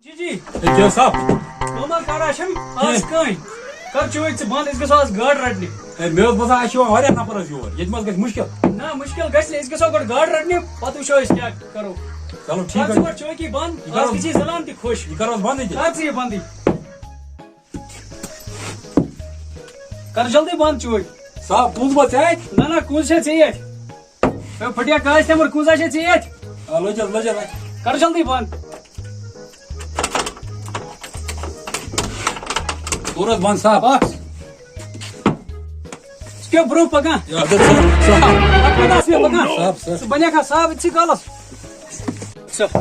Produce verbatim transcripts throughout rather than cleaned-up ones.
جی جی، ہے، کیٛاہ صاحب؟ کٲمہ کارا چھَم آز کٕہٕنۍ۔ کر چٲنۍ ژٕ بنٛد، أسۍ گژھو آز گاڈٕ رٹنہِ۔ ہے، مےٚ اوس باسان، اَسہِ چھِ یِوان واریاہ نفر حظ یور۔ ییٚتہِ ما حظ گژھِ مُشکِل؟ نہ، مُشکِل گژھِ نہٕ، أسۍ گژھو گۄڈٕ گاڈٕ رٹنہِ، پتہٕ وٕچھو أسۍ کیٛاہ کرو۔ چلو، ٹھیٖک کر حظ ژٕ چھُ۔ گۄڈٕ چٲنۍ کِنۍ بنٛد، یہِ آز کرو، گٔژھی زنان تہِ خۄش۔ یہِ کرو حظ بنٛدٕے تیٚلہِ۔ کر ژٕ یہِ بنٛدٕے۔ کر جلدی بنٛد چٲنۍ۔ صاحب، کُنٛز ما ژےٚ اَتھِ؟ نہ، نہ، کُنٛز چھےٚ ژےٚ اَتھِ۔ ہے، پھٹیا کٲنٛسہِ نٮ۪بر کُنٛز آسہِ ژےٚ اَتھِ؟ آ، لٔج حظ، لٔج حظ اَتھِ۔ کر جلدی بنٛد۔ کوٚر حظ بنٛد صاحب۔ بس۔ ژٕ کیٛاہ برٛونٛہہ پکان؟ یہِ حضرت صٲب، صٲب۔ پکان آس مےٚ پکان۔ صاحب، صٲب۔ ژٕ بنیکھا صاحب أتھۍ سٕے کالس؟ صٲب۔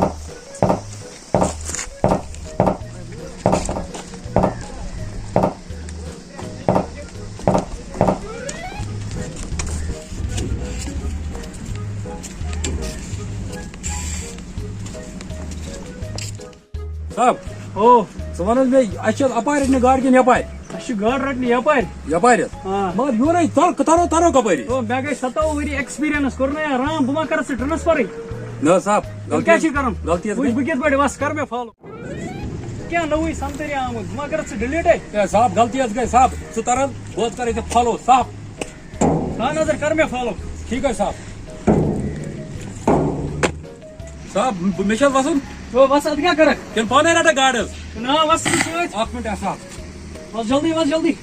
صاحب، او۔ ژٕ وَن حظ مےٚ، اَسہِ چھِ اَپارِ رَٹنہِ گاڈٕ کِنہٕ یَپارِ؟ اَسہِ چھِ گاڈٕ رَٹنہِ یَپارِ۔ یَپارِ حظ؟ آ۔ مگر یورَے تَر-، تَرو، تَرو کَپٲرۍ؟ او، مےٚ گٔے ستووُہ ؤری experience، کوٚر نہ یہِ آرام، بہٕ ما کَرٕ ژٕ transferٕے؟ نہ حظ صاحب، وۄنۍ غلطی کیٛاہ حظ، چھِ کَرُن؟ غلطی حظ وٕچھ، گٔے۔ بہٕ کِتھ پٲٹھۍ وَسہٕ، کَر مےٚ follow۔ کیٛاہ نوٚوُے سَمتٕریا آمُت، بہٕ ما کَرٕ ژٕ deleteٕے؟ ہے صاحب، غلطی حظ گٔے صاحب، ژٕ تَر حظ، بہٕ حظ کَرَے ژےٚ follow صاحب۔ تھاو نظر، کَر مےٚ follow۔ ٹھیٖک حظ صاحب۔ صاحب، بہٕ، مےٚ چھا وَسُن؟ تو بس، اَدٕ کیٛاہ کَرَکھ؟ کِنہٕ پانَے رَٹَکھ گاڈٕ حظ؟ نا، وَس ژٕ سۭتۍ۔ اَکھ مِنٹ حظ صاحب۔ وَس جلدی، وَس جلدی۔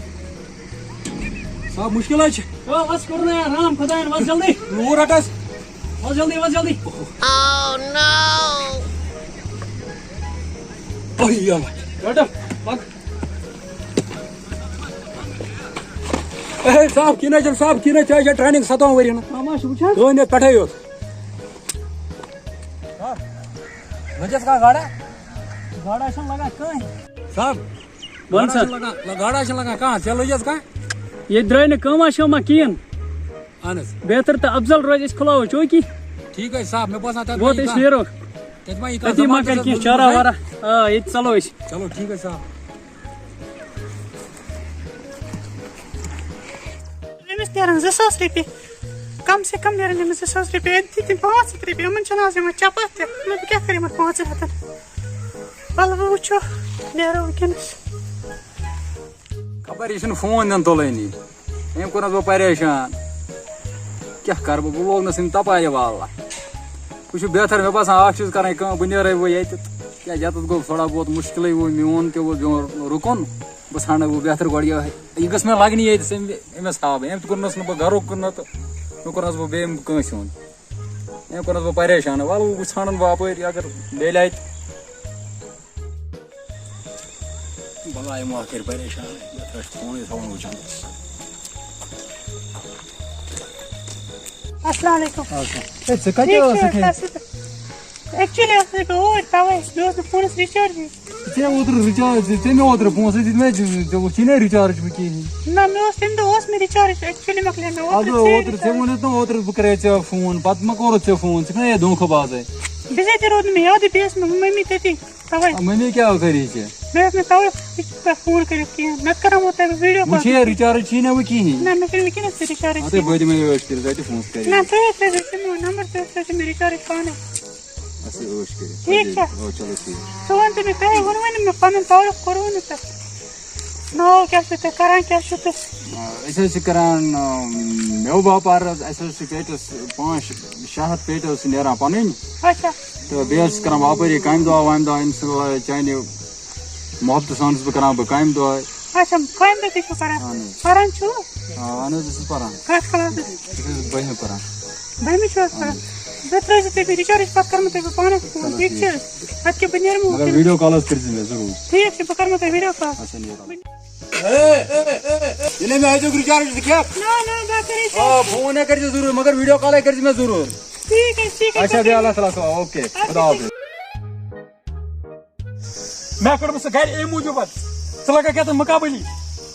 صاحب، مُشکِل حظ چھِ۔ تو بس، کوٚر نہ آرام خۄدایَن، وَس جلدی۔ لوٗر رَٹ حظ۔ وَس جلدی، وَس جلدی۔ اوہ یَلہٕ۔ رَٹَکھ، پَک۔ اے صاحب، کِنہٕ حظ چھَنہٕ صاحب، کِنہٕ حظ چھِ اَسہِ training ستووُہَن ؤرِیَن؟ اَما چھُ وٕچھان۔ کٕہٕنۍ نہٕ پٮ۪ٹھَے یوت۔ لٔجَس کانٛہہ گاڈا؟ گاڈا چھَنہٕ لَگان کٕہٕنۍ۔ صاحب، وَن گاڈا سا۔ چھَنہٕ لَگان، گاڈا چھَنہٕ لَگان کانٛہہ، ژےٚ لٔجَس کانٛہہ؟ ییٚتہِ درٛاے نہٕ کٲمہ شٲمہ کِہیٖنۍ۔ اَہَن حظ۔ بہتر تہٕ افضل روزِ، أسۍ کھُلاوو چوکی۔ ٹھیٖک حظ صاحب، مےٚ باسان تَتہِ ووت ما یی أسۍ کانٛہہ، نیرو۔ تَتہِ ما یی کانٛہہ تٔتی ما زَبردست کَرِ کینٛہہ بُزرگ چارہ حظ؟ وارہ۔ آ، ییٚتہِ ژَلو أسۍ۔ چلو ٹھیٖک حظ صاحب۔ أمِس نیرَن زٕ ساس رۄپیہِ، کم سے کم نیرَن أمِس زٕ ساس رۄپیہِ، أتۍ دِتۍ تٔمۍ پانٛژھ ہَتھ رۄپیہِ، یِمَن چھَنہٕ آز یِوان چَپَتھ تہِ، نہ بہٕ کیٛاہ کَرٕ یِمَن پانٛژَن ہَتَن؟ وَلہٕ وۄنۍ وٕچھو، نیرو وٕنکیٚنَس۔ خبر یہِ چھُنہٕ فون دِنہٕ تُلٲنی، أمۍ کوٚرنَس بہٕ پریشان، کیٛاہ کَرٕ بہٕ، بہٕ لوگنَس أمۍ تَپارِ واللہ۔ وۄنۍ چھُ بہتر، مےٚ باسان، اَکھ چیٖز کَرٕنۍ کٲم، بہٕ نیرَے وۄنۍ ییٚتہِ، کیٛازِ یَتَتھ گوٚو تھوڑا بہت مُشکِلٕے، وۄنۍ میون تہِ اوس بیوٚن رُکُن، بہٕ ژھانٛڈَے وۄنۍ بہتر گۄڈٕ یِہوٚے۔ یہِ گٔژھ مےٚ لَگنی ییٚتہِ، أمۍ، أمِس ہاوٕ بہٕ۔ أمۍ تہِ کوٚرنَس نہٕ بہٕ گَرُک کُن نہ تہٕ نہ کوٚرنَس بہٕ بیٚیہِ کٲنٛسہِ ہُنٛد۔ أمۍ کوٚرنَس بہٕ پریشان۔ وَلہٕ وۄنۍ ژھانٛڈَن بہٕ اَپٲرۍ، اگر میلہِ اَتہِ۔ بَلاے ما کَرِ پریشان، یَتھ رَٹہِ فونٕے تھاوُن وٕچھان۔ السلام علیکم۔ ہے، ژٕ کَتہِ ٹھیٖک چھِو ٲسٕکھ حظ، ہے؟ اَصٕل پٲٹھۍ۔ Actually ٲسٕس بہٕ اوٗرۍ، تَوَے مےٚ اوس نہٕ فونَس rechargeٕے۔ ژےٚ اوترٕ recharge، ژےٚ مےٚ اوترٕ پونٛسہٕ دِتۍ مےٚ، ژےٚ وٕچھی نہ recharge بہٕ کِہیٖنۍ۔ نہ، مےٚ اوس تَمہِ دۄہ اوس مےٚ recharge، actually مۄکلے مےٚ اوترٕ اَدٕ ژیٖرۍ اوترٕ ژےٚ recharge۔ ووٚنُتھ نہ، اوترٕ بہٕ کَرے ژےٚ فون، پَتہٕ ما کوٚرُتھ ژےٚ فون؟ ژٕ چھَکھ نہ ہے دھوکہٕ بازٕے۔ بِذٲتی روٗد نہٕ مےٚ یادٕے، بیٚیہِ ٲس مےٚ مٔمی تٔتی، تَوَے۔ آ، مٔمی کیٛاہ کَرِ ژےٚ؟ مےٚ ٲس نہٕ تَوَے تۄہہِ فون کٔرِتھ کِہیٖنۍ، نَتہٕ کَرہو تۄہہِ بہٕ video call۔ وٕچھے recharge چھِی نہ وۄنۍ کِہیٖنۍ۔ نہ، مےٚ کٔرِو وٕنکیٚنَس تہِ recharge اَدٕ کِہیٖنۍ۔ بہٕ دِمَے عٲش کٔرِتھ، رَٹہِ فونَس کَرِ۔ نہ، تُہۍ حظ ترٛٲیزیو تِمو number، تُہۍ حظ ترٛٲیزیو مےٚ recharge پانَے۔ اَسہِ عٲش کٔرِتھ۔ ٹھیٖک چھا؟ آ، چلو ٹھیٖک۔ ژٕ وَن تہٕ مےٚ، تۄہہِ ووٚنوٕ نہٕ مےٚ پَنُن تعارُف کوٚروٕ نہٕ تۄہہِ۔ ناو کیٛاہ چھُ تۄہہِ، کَران کیٛاہ چھُ تُہۍ؟ آ، أسۍ حظ چھِ کَران، آ، مٮ۪وٕ باپار حظ، اَسہِ حظ چھِ پیٹٮ۪س پانٛژھ شےٚ ہَتھ پیٹہِ حظ چھِ نیران پَنٕنۍ۔ اچھا۔ تہٕ بیٚیہِ حظ چھِ کَران باپٲری کامہِ دۄہ وامہِ دۄہ، اِنشاء اللہ چانہِ محبتہٕ سان چھُس بہٕ کَران بہٕ کامہِ دۄہ۔ اچھا، کامہِ دۄہ تہِ چھِو کَران؟ اَہَن حظ۔ پَران چھِو؟ آ، اَہَن حظ، أسۍ چھِ پَران۔ کَتھ کلاسَس؟ أسۍ چھِ بٔہمہِ پَران۔ بٔہمہِ چھِو حظ پَران؟ اَہَن حظ۔ بہٕ ترٛٲیزِ تُہۍ مےٚ recharge، پَتہٕ کَرٕ بہٕ تۄہہِ بہٕ پانَے فون، چلو ٹھیٖک چھِ ٹھیٖک۔ حظ؟ اَدٕ کیٛاہ بہٕ نیرٕ وۄنۍ مگر وٕنکیٚن۔ Video call حظ کٔرۍزِ مےٚ ضروٗر۔ ٹھیٖک چھُ، بہٕ کَرٕ وۄنۍ تۄہہِ video call۔ اچھا، نیرو۔ ییٚلے مےٚ اَتیُک recharge ژٕ کھٮ۪کھ۔ نہ، نہ، بہٕ کَرٕ آ، recharge۔ فون ہے کٔرۍزِ ضروٗر، مگر video call ہے کٔرۍزِ مےٚ ضروٗر۔ ٹھیٖک حظ، ٹھیٖک حظ، اچھا، بہٕ بیٚہہ کَرٕ۔ اللہ تعالیٰ ہَس حوالہٕ، okay، اَدٕ خدا کیٛاہ؟ حافظ۔ مےٚ کوٚرمُت سُہ گرِ اَمہِ موٗجوٗب حظ۔ ژٕ لگکھ یَتھ مُقابٕلی۔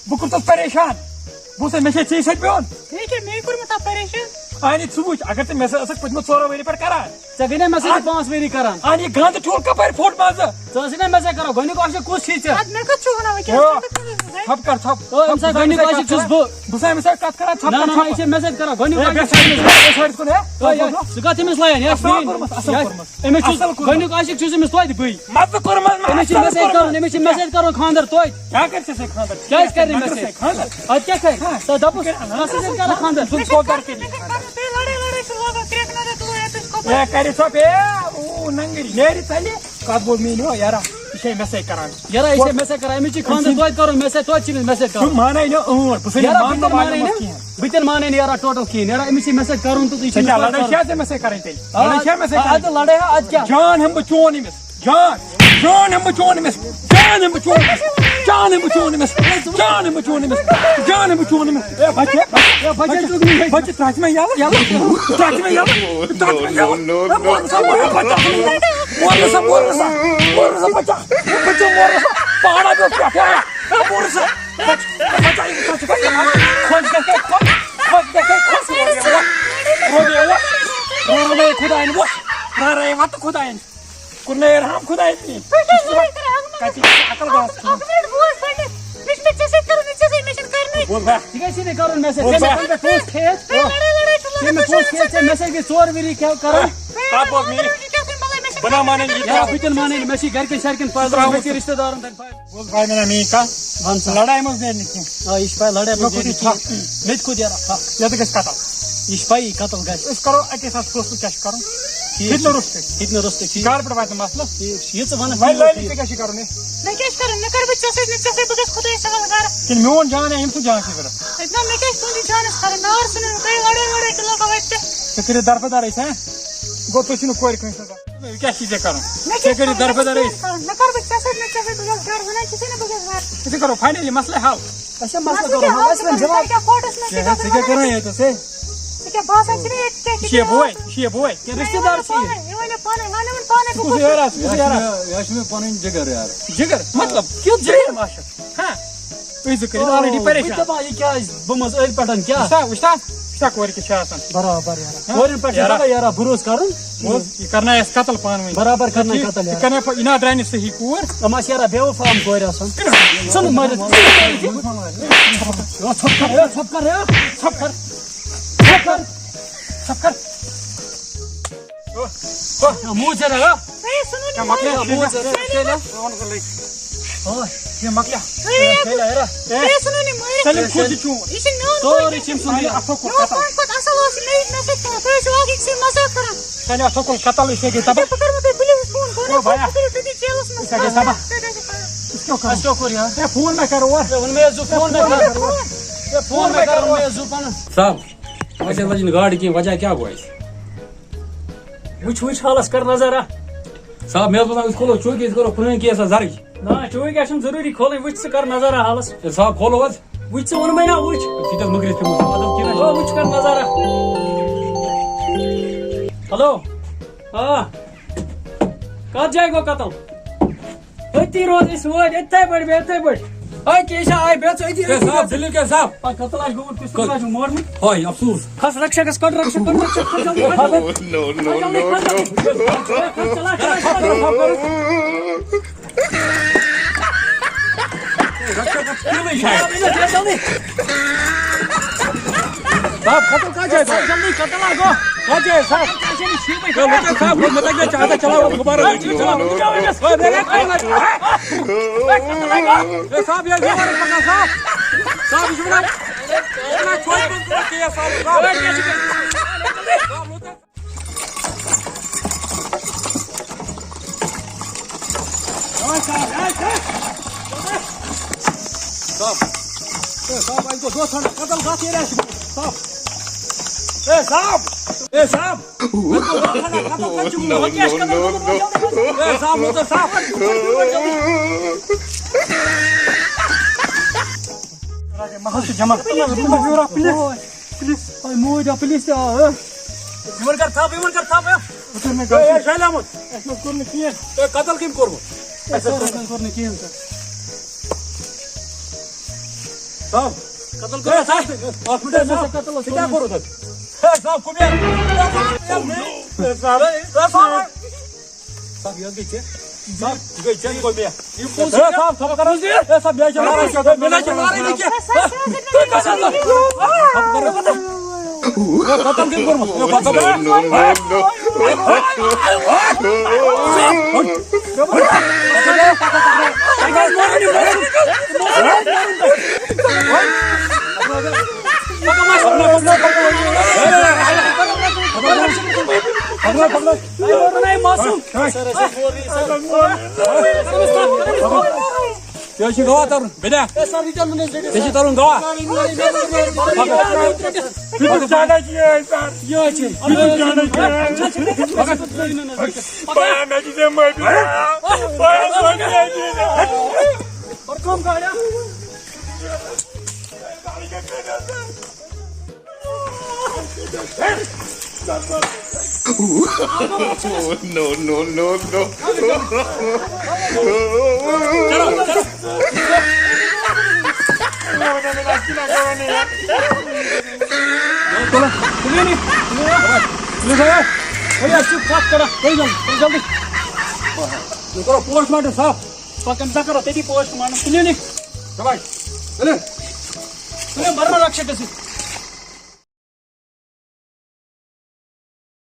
بہٕ کوٚرتھَس پریشان۔ بہٕ وُچھسا، مےٚ چھا ژےٚ سۭتۍ پیوٚن؟ ٹھیٖک ہے، مے کوٚرمُت ژےٚ پریشان۔ اَہنہِ، ژٕ وٕچھ، اگر ژٕ مےٚ سۭتۍ ٲسَکھ پٔتمہِ ژورو ؤری پٮ۪ٹھ کران۔ ژےٚ گٔے نا مےٚ سۭتۍ اَہن۔ پانٛژھ ؤری کران؟ اَہنہِ، یہِ گنٛدٕ ٹھوٗل کَپٲرۍ پھوٚٹ منٛزٕ؟ ژٕ ٲسٕے نا مےٚ سۭتۍ کران، گۄڈٕنیُک آسہِ کُس چھُے ژےٚ؟ اَدٕ مےٚ کَتھ چھُ وَنان وٕنکیٚس؟ ہو۔ ژٕ مےٚ کَتھ چھُ وَنان؟ ژھۄپہٕ کر، ژھۄپہٕ۔ او، أمِس ہا گۄڈٕنیُک عاشق چھُس بہٕ۔ بہٕ چھُس أمِس سۭتۍ کَتھ کران، ژھۄپہٕ نہ، کر، نہ، نہ، یہِ ژھۄپہٕ۔ چھِ مےٚ سۭتۍ کران۔ گۄڈٕنیُک اے، عاشق بیٚہہ سایڈَس، بیٚہہ سایڈَس کُن، ہے۔ او، یہِ، ژٕ کَتھ أمِس لایَن؟ یہِ اَصٕل یہِ، کوٚرمُت، اَصٕل یہِ، کوٚرمُت۔ أمِس چھُ اَصٕل کوٚرمُت۔ گۄڈٕنیُک عاشق چھُس أمِس توتہِ بٕے۔ مَزٕ کوٚرمُت، مَزٕ أمِس چھِ مےٚ سۭتۍ کوٚرمُت۔ کَرُن، أمِس چھِ مےٚ سۭتۍ کَرُن خانٛدر توتہِ۔ کیٛاہ کَرِ ژےٚ سۭتۍ خانٛدر؟ کیٛازِ کَرِ نہٕ مےٚ سۭتۍ؟ خانٛدر۔ اَدٕ کیٛاہ کَرِ؟ ہاں۔ ژٕ دَپُس، کَس سۭتۍ کَرٕ خانٛدر؟ ژٕ کیٛاہ کَرٕ؟ مےٚ چھِ کَرُن، تُہۍ لَڑٲے، لَڑٲے چھِ لاگان، کرٛٮ۪کھ نظر تُلو یَتَس کھۄتہٕ۔ اے، کَرِ ژۄپ، اے، او، ننٛگٕرۍ، نیرِ ژَلہِ۔ کَتھ بوز میٛٲنۍ ہو، یارا، یہِ چھے مےٚ سۭتۍ کَران۔ یارا، یہِ چھے مےٚ سۭتۍ کَران، أمِس چھِ خانٛدر توتہِ کَرُن، مےٚ سۭتۍ، توتہِ چھِ أمِس مےٚ سۭتۍ کَرُن۔ ژٕ مانَے نہٕ، اۭں، بہٕ چھُسَے نہٕ یارا، بہٕ ماننہٕ تہِ مانَے والیومُت نہٕ، کِہیٖنۍ۔ بہٕ تہِ نہٕ مانَے نہٕ، یارا، ٹوٹل کِہیٖنۍ۔ یارا، أمِس چھِ مےٚ سۭتۍ کَرُن تہٕ یہِ ژےٚ چھُنہٕ کیٛاہ توتہِ لَڑٲے کَرُن۔ چھےٚ ژےٚ مےٚ سۭتۍ کَرٕنۍ تیٚلہِ؟ آ، لَڑٲے چھےٚ مےٚ سۭتۍ کَرٕنۍ؟ اَدٕ لَڑٲے ہا، اَدٕ کیٛاہ؟ جان ہٮ۪مہٕ بہٕ چون أمِس۔ جان، جان ہٮ۪مہٕ بہٕ چون أمِس۔ جان ہٮ۪مہٕ بہٕ چون أمِس۔ جان ہٮ۪مہٕ بہٕ چون أمِس۔ جان ہٮ۪مہٕ بہٕ چون أمِس۔ جان ہٮ۪مہٕ بہٕ چون أمِس۔ اے، بَچہِ، اے، بَچہِ، بَچہِ، ترٛاوِ ژٕ مےٚ یَلہٕ، یَلہٕ۔ ترٛاوِ ژٕ مےٚ یَلہٕ۔ ترٛاوِ ژٕ مےٚ یَلہٕ۔ اے، مور سا، مور سا، بَچہِ۔ مور سا، مور سا۔ بَچہِ، مور سا۔ پہاڑا پیوٚٹھ پٮ۪ٹھ۔ اے، مور سا۔ بَچہِ، بَچہِ، خۄش گژھِ، خۄش، خۄش گژھِ، خۄش۔ رو، رو، رو، رو، رو، خۄدایَن ووٚتھ۔ رو، رو، وَتہٕ خۄدایَن۔ کوٚر نہٕ ارحام خۄدایَن کِہیٖنۍ۔ تُہۍ کیٛازِ لڑٲے کران؟ اَکھ منٹ، اَکھ منٹ بوز گۄڈٕنٮ۪تھ۔ مےٚ چھُ، مےٚ چھِ ژےٚ سۭتۍ کَرُن، مےٚ چھِ ژےٚ سۭتۍ، مےٚ چھِنہٕ کَرنٕے۔ بوز بہٕ۔ ژٕ کیٛازِ چھِ نہٕ کَرُن مےٚ سۭتۍ؟ بوز ژےٚ مےٚ بہٕ۔ کَمہِ پٮ۪ٹھ پونٛسہٕ کھیٚیَتھ؟ تُہۍ لڑٲے، لڑٲے چھِ ژےٚ لاگان، مےٚ تُہۍ چھِو پونٛسہٕ کھیٚیَتھ، ژےٚ مےٚ سۭتۍ گٔے ژور ؤری کیٛاہ کَرُن؟ تُہۍ کَتھ بوز لڑٲے، میٛٲنۍ؟ لڑٲے چھِ کیٛاہ تُہۍ مطلب، مےٚ چھِنہٕ بہٕ نہ کَرنٕے۔ مانَن یہِ یارا، کَتھ۔ بہٕ تہِ نہٕ مانَے نہٕ، مےٚ چھِ گَرِکٮ۪ن شَرِکٮ۪ن پَتہٕ، ترٛاوُن۔ مےٚ چھِ رِشتہٕ دارَن تَتہِ پَتہٕ۔ بوز بھائی، مےٚ نہ میٛٲنۍ کَتھ۔ وَن سا۔ لڑایہِ منٛز نیرِ نہٕ کینٛہہ۔ آ، یہِ چھِ پَے، لڑٲے مےٚ منٛز کھوٚت یہِ نیرِ نہٕ ژھَکھ۔ کینٛہہ۔ مےٚ تہِ کھوٚت یَرٕ ژھَکھ۔ یَتھ گژھِ قتل۔ یہِ چھِ پَیی، قتل گژھِ۔ أسۍ کَرو اَکے ساتہٕ فٲصلہٕ کیٛاہ چھُ کَرُن۔ ٹھیٖک چھُ۔ ہِتہِ نہٕ روٚستُے۔ ہِتہِ نہٕ روٚستُے، ٹھیٖک۔ کَر پٮ۪ٹھ واتہِ مسلہٕ؟ ٹھیٖک چھُ۔ یہِ ژٕ وَنَکھ، وۄنۍ یہِ گوٚو لٲلی، ٹھیٖک۔ ژےٚ کیٛاہ چھُے کَرُن یہِ؟ مےٚ کیٛاہ چھُ کَرُن؟ مےٚ کَرٕ بہٕ ژےٚ سۭتۍ، مےٚ ژےٚ سۭتۍ، بہٕ گژھٕ خۄدایَس حوالہٕ گَرٕ۔ کِنہٕ میون جان یا أمۍ سُنٛد جان چھُے ضوٚرَتھ؟ ہے، نہ، مےٚ کیٛاہ چھُ تُہُنٛدُے جانَس کَرُن؟ نار ژھٕنُن، تُہۍ لڑٲے وڑٲے تہِ لگاوان تہِ۔ ژےٚ کٔرِو دربٕدر أسۍ، ہہ؟ گوٚو تُہۍ چھِو نہٕ کورِ کٲنٛسہِ ہٕنٛز۔ یہِ کیٛاہ چھِ ژےٚ کَرُن؟ مےٚ ژےٚ کیٛاہ کٔرِو چھُ کَرُن؟ دربٕدر أسۍ۔ مےٚ کَرٕ بہٕ ژےٚ سۭتۍ، مےٚ ژےٚ سۭتۍ، بہٕ گژھٕ گَرٕ، وَنان چھِ ژےٚ نہٕ بہٕ گژھٕ گَرٕ۔ أسۍ کَرو finally مسلہٕ حل۔ اچھا، مسلہٕ مسلہٕ کَرو کیٛاہ حل، حل اَسہِ چھُ وَنہِ کَرُن؟ جواب۔ تۄہہِ کیٛاہ کوٹَس منٛز تہِ ژےٚ، گژھُن؟ ژےٚ کیٛاہ کَران ییٚتہِ ژےٚ؟ ژےٚ کیٛاہ باسان چھِ مےٚ ییٚتہِ کیٛاہ چھِ یہِ چھِ یہِ کَران؟ بوے، یہِ چھِ یہِ بوے۔ یہِ ؤنِو پانَے، وَنہِ ؤنِو پانَے، ژٕ بہٕ کُس کُس یارا، ژٕ کُس یہِ چھُ یارا؟ مےٚ، یہِ چھُ مےٚ پَنٕنۍ جِگر یار۔ جِگر؟ مطلب، کیُتھ جِگر؟ عاشق۔ ہاں۔ أسۍ زٕ کٔرِتھ already او، پریشان۔ بہٕ دَپان، یہِ کیٛازِ؟ بہٕ منٛز ألۍ پٮ۪ٹھَن کیٛاہ؟ وٕچھتا، وٕچھتا، وٕچھتا کورِ کیٛاہ چھِ آسان۔ برابر یارا۔ ہاں؟ کورٮ۪ن پٮ۪ٹھ چھُ یارا۔ دَپان یارا بھروسہٕ کَرُن۔ بوز، یہِ کَرنایَس قتل پانہٕ ؤنۍ۔ برابر کَرناے ٹھیٖک؟ قتل یہِ یارا۔ کَرناے پَ-، یہِ نہ درٛاے نہٕ صحیح کوٗر۔ یِم آسہٕ یارا بے وفا یِم کورِ آسان۔ ژٕ نہٕ مٲرِتھ۔ یو، ژھۄپہٕ کَر، یو، ژھۄپہٕ کَر، یو، ژھۄپہٕ کَر۔ ژھۄپہٕ کَر۔ ژھۄپہٕ کَر۔ موٗد زیادہ، ہا؟ ہے، سُنو نہٕ کیٛاہ مۄکلیٛاہ؟ مٲرِتھ۔ موٗد زیادہ، کھیلہ۔ اوے۔ یہِ مۄکلیٛاہ۔ ہے، کھیلہ، ہے۔ ہے، سُنو نہٕ مٲرِتھ۔ سٲلِم کھوٚت یہِ چون۔ یہِ چھُ میون سورُے کوٗر۔ چھِ أمۍ سُنٛدٕے۔ اَتھو کوٚر میون قتل۔ پانہٕ کھۄتہٕ اَصٕل اوس یہِ مےٚ، مےٚ سۭتۍ کران۔ تُہۍ ٲسِو اَکھ أکۍ سٕے مَذاق کران۔ سانہِ اَتھو کوٚر قتل، أسۍ ہے گٔے تباہ۔ بہٕ کَرٕ وۄنۍ تۄہہِ پُلیٖسَس فون، بہٕ او وَنہٕ بھیا۔ تُہۍ کٔرِو تٔتی جیلَس منٛز۔ أسۍ ہے گٔے تباہ۔ تُہۍ کیٛاہ چھِو کران؟ اَسہِ کیٛاہ کوٚر یہِ؟ ہے، فون مہ کَر اور۔ ہے، ووٚن مےٚ ٲسۍزیو فون مہ کَر۔ ہے، فون مہ کَر، ووٚن مےٚ ٲسۍزیو پَنُن۔ صاحب، اَسہِ حظ لٔج نہٕ گاڈِ کینٛہہ، وجہ کیٛاہ گوٚو اَسہِ؟ وٕچھ، وٕچھ حالس کر نظر اکھ۔ صاحب، مےٚ اوس باسان، أسۍ کھولو چوٗنٛکہِ أسۍ کرو پرٛٲنۍ کیس حظ درٕج۔ نہ، چوٗنٛکہِ اَسہِ چھُنہٕ ضروٗری کھولٕنۍ، وٕچھ ژٕ کر نظر اکھ حالس۔ ہے صاحب، کھولو حظ۔ وٕچھ ژٕ، ووٚنمَے نا، وٕچھ۔ ژٕ تہِ حظ مٔکرِتھ پیوٚمُت، مطلب، کینٛہہ نہ آ، وٕچھ کر نظر اکھ۔ ہیلو۔ آ۔ کتھ جایہِ گوٚو قتل؟ أتی روز أسۍ وٲتۍ، یِتھَے پٲٹھۍ بیٚہہ، یِتھَے پٲٹھۍ۔ أتی أسۍ آے، بیٚہہ ژٕ أتی، ہے أتی صاحب، بیٚہہ ژٕ۔ دٔلیٖل کیٛاہ صاحب؟ پَتہٕ قتل آسہِ گوٚمُت، کُس تہِ کَتھ؟ آسہِ مورمُت۔ ہاے، افسوس۔ کھس رکشا گژھ، کَڑ رکشا، کَڑ رکشا، کھس جلدی، کھس جلدی۔ No, no, no, no, no۔ کھس، کھس، چلا، چلا، چلا۔ رکشا کھس، کھس، کھس۔ صاحب، قتل کَتھ جایہِ گوٚو؟ جلدی، قتل آ گوٚو۔ کَتھ جایہِ صاحب؟ ہے، لوکا صاحب، مےٚ تَگہِ نہٕ چاہتا چلاوُن، غبارہ لگہِ چلاوُن۔ ہے، صاحب، یہِ حظ یور پَکان صاحب۔ صاحب، یہِ چھُ وَنان، یہِ چھُ وَنان، چھوڑ، چھوڑ، چھوڑ، کیس صاحب، صاحب۔ صاحب، لوکا۔ صاحب۔ اے، صاحب، اَسہِ گوٚو دۄہ ژھانٛڈان، قتل کَتھ ایریاہَس چھُ گوٚمُت؟ صاحب۔ اے، صاحب۔ اے، صاحب۔ اَسہِ گوٚو دۄہ ژھانٛڈان، قتل کَتہِ چھُ گوٚمُت؟ وۄنۍ کیٛاہ چھِ قتل گوٚمُت؟ اے، صاحب، ووت حظ صاحب۔ مَحلہٕ چھُ جمع۔ Police, police. پلیٖس، آے موٗدۍ آ، پلیٖس تہِ آو، ہہ۔ یِمَن کر تھپھ، یِمَن کر تھپھ، ہہ۔ یہِ کوٚر مےٚ غلطی۔ ہے، ہے، شالہِ احمد۔ اَسہِ نہ حظ کوٚر نہٕ کینٛہہ۔ ہے، قتل کٔمۍ کوٚرمُت؟ ہے، سر، اَسہِ نہ حظ کوٚر نہٕ کینٛہہ، سر۔ صاحب، قتل کوٚر ہے، صاحب۔ اَتھ منٛز ہے، صاحب۔ قتل اوس ژےٚ کیٛاہ کوٚرمُت۔ کوٚرُتھ اَتہِ؟ ہے، صاحب، کُمیر۔ ہے، صاحب، ہے، صاحب۔ صاحب، یہِ حظ گٔے ژےٚ۔ صاحب، یہِ گٔے چیٚنۍ گوٚو مےٚ۔ یہِ کُس ہے، صاحب، ژھۄپہٕ کَر حظ۔ ہے، صاحب، مےٚ حظ چھِ لڑٲے، مےٚ نہ حظ چھِ لڑٲے نہٕ کینٛہہ۔ ہے، ختم کٔمۍ کوٚرمُت؟ ہے، ختم۔ پکڑ، پکڑ۔ ژےٚ چھُے گواہ ترُن، بیٚنہِ۔ ژےٚ چھُے ترُن گواہ۔ No, no, no, no. Post mortem صاحب۔ پکن سا کرو تٔتی پوسٹ مارٹم۔ کلینک۔ تُلِو، برنہٕ رکشہ گٔژھِتھ۔